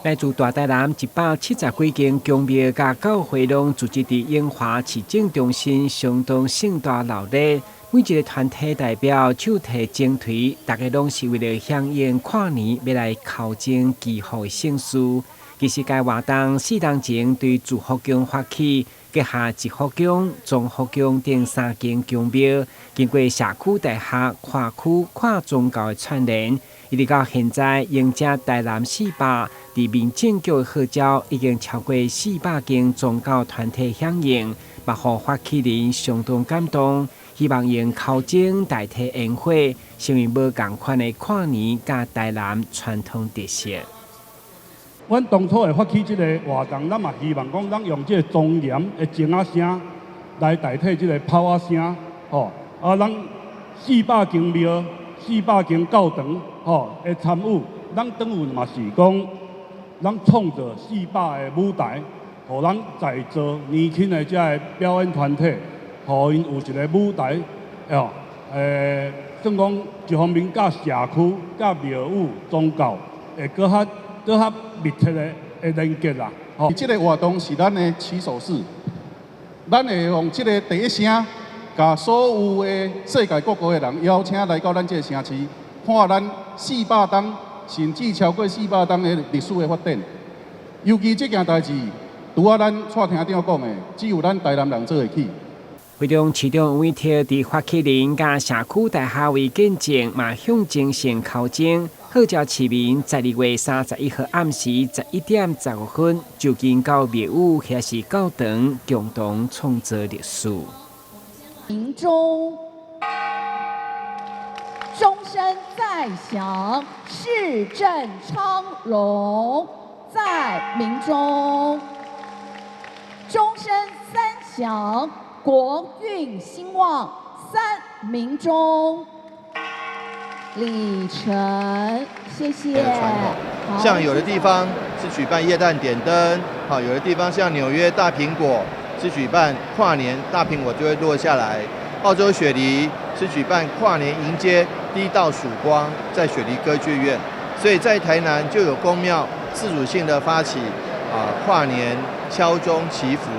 來自大台南170幾間宮廟佮教會攏聚集佇永華市政中心，相當盛大鬧熱。每一个團體代表手提鐘槌，大家攏是為了響應跨年，欲來敲鐘祈福的盛事。其實該活動4冬前對慈福宮發起，轄下慈福宮、中福宮等三間宮廟，經過社區大學、跨區、跨宗教的串聯，一直到現在，迎接台南四百，佇民政局的號召，已經超過400間宗教團體響應，嘛予發起人相當感動。希望用敲鐘代替煙火，成為無仝款的跨年佮台南傳統特色。阮當初會發起這个活動，咱嘛希望講，咱用這个莊嚴的鐘仔聲來代替這个炮仔聲，吼啊，咱四百間廟、四百間教堂，吼的參與，咱等於嘛是講，咱創造四百个舞台，予咱在座年輕的這个表演團體，予𪜶有一个舞台，哦，算講一方面佮社區、佮廟宇、宗教會閣較閣較密切的的連結啦。吼，這个活動是咱的起手式，咱會用這个第一聲，共所有的世界各國的人邀請來到咱這个城市，看咱四百冬甚至超過四百冬的歷史的發展。尤其這件代誌，除了咱蔡廳長講的，只有咱台南人做會起。會中市長委託佇發起人佮社區大學為見證，嘛象徵性敲鐘，號召市民12月31號暗時11點15分，就近到廟宇或是教堂，共同創造歷史。鳴鐘，鐘聲再響，市政昌榮在鳴鐘，鐘聲三響，國運興旺三鳴鐘。禮成，謝謝。像有的地方是舉辦耶誕點燈，好，有的地方像紐約大蘋果是舉辦跨年，大蘋果就會落下來。澳洲雪梨是舉辦跨年迎接第一道曙光，在雪梨歌劇院。所以在台南就有宮廟自主性的發起啊跨年敲鐘祈福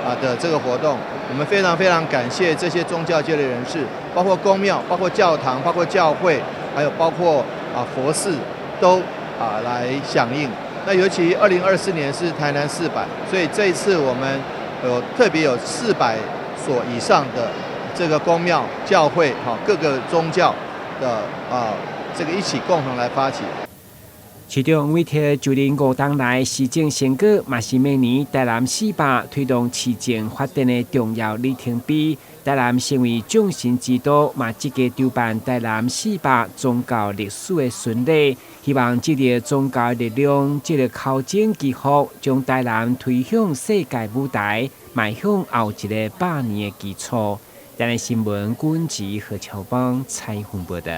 啊的這個活動。我們非常非常感謝這些宗教界的人士，包括宮廟、包括教堂、包括教會，還有包括啊佛寺，都啊來響應。那尤其2024年是台南四百，所以這一次我們有特別有400所以上的這個宮廟、教會，哈各個宗教的啊這個一起共同來發起。市長委託就任5冬來施政成果，嘛是明年台南四百推動市政發展的重要里程碑。台南成為眾神之都，嘛積極籌辦台南四百宗教歷史的巡禮，希望藉著宗教力量，藉著敲鐘祈福，將台南推向世界舞台，邁向後一个百年的基礎。台南新聞，君吉何喬邦採訪報道。